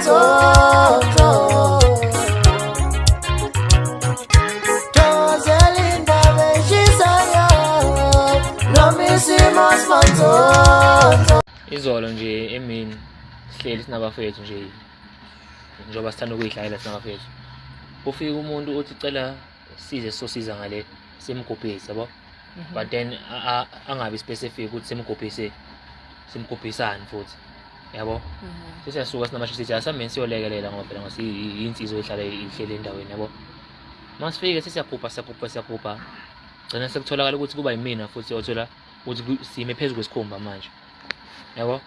Manzonzo. Thokozela indaba eshisayo noma isimo simanzonzo. Izolo nje emini sihleli sinabafethu nje, njengoba sithanda ukuyidlalela sinabafethu, kufika umuntu uthi cela size sosiza ngale simgubhise, yabo. But then angabi specific ukuthi simgubhise simgubhisani futhi, yabo. Sesiyasuka sinamasho sithi asameni siyolekelela ngoba phela ngosiyinsizwa ehlala ihleli endaweni, yabo. Masifike sesiyagubha siyagubha siyagubha, gcina sekutholakala ukuthi kuba yimina futhi othola ukuthi sime phezu kwesikhumba manje, yabo.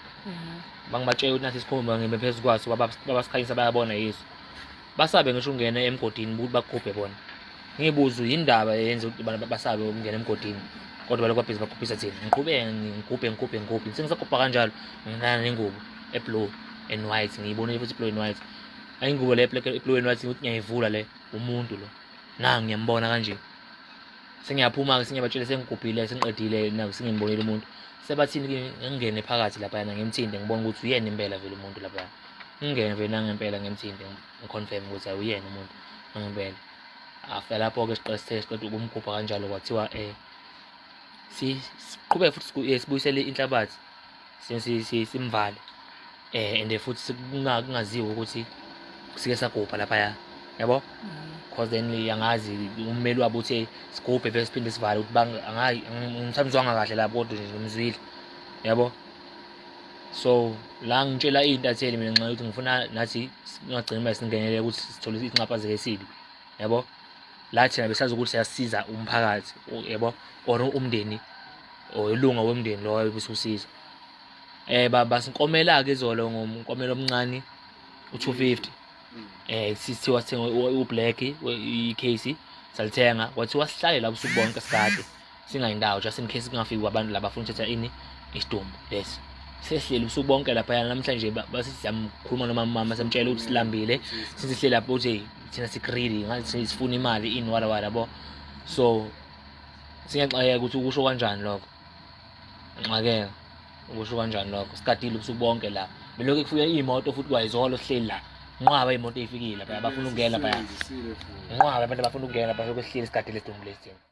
Bangibatshela ukuthi nathi isikhumba ngime phezu kwaso, babasikhanyisa bayabona yiso. Basabe ngisho ukungena emgodini ukuthi bagubhe bona. Ngibuza yindaba eyenza ukuthi basabe ukungena emgodini, kodwa balokhu babhizi bagubhisa thina. Ngiqhubeke ngigubhe ngigubhe ngigubhe, sengisagubha kanjalo ngingana nengubo e-blue and white, ngiyibonile futhi blue and white. Ayingubo le blue and white ukuthi ngiyayivula le, umuntu lo na ngiyambona kanje. Sengiyaphuma-ke sengiyabatshela sengigubhile sengiqedile naku sengimbonile umuntu. Sebathini kimi ngingene phakathi laphayana ngimthinte ngibone ukuthi uyena impela vele umuntu laphaya. Ngingene vele nangempela ngimthinte ngiconfirm ukuthi hayi uyena umuntu nangempela. After lapho-ke siqeda siqeda ukumgubha kanjalo kwathiwa siqhubeke futhi sibuyisele inhlabathi simvale, and futhi kungaziwa ukuthi sike sagubha laphaya, yabo. Cause then angazi ummeli wabo uthe sigubhe bese siphinde sivale ukuthi angisamzwanga kahle lapho, kodwa nje ngimzwile, yabo. So la ngitshela iy'ntatheli mina ngenxa yokuthi ngifuna nathi singagcini manje singenelele ukuthi sithole isinxaphazeko esibi, yabo. La thina besazi ukuthi siyasiza umphakathi, yabo, or umndeni or ilunga womndeni loyo besusiza. Basinkomela-ke izolo ngomkomelo omncane u-250. Sithiwa sithenga u-black i-case, salithenga kwathiwa sihlale la ubusuku bonke sigade singayindawo just in case kungafiki abantu laba bafuna ukuthatha ini isidumbu lesi. Sesihleli ubusuku bonke laphayana namhlanje basithi siyamkhuluma noma mama samtshela ukuthi silambile, sithi sihleli lapho uthi thina si-greedy ngathi sifuna imali ini wala wala, yabo. So singaxakeka ukuthi ukusho kanjani lokho, ngixakeka ukusho kanjani lokho. Sigadile ubusuku bonke la, belokhu kufika iy'moto futhi kwayizolo sihleli la, nqwaba iy'moto ey'fikile laphaya bafuna ukungena laphaya, nqwaba abantu abafuna ukungena lapha, sihleli sigadile isidumbu lesi thina.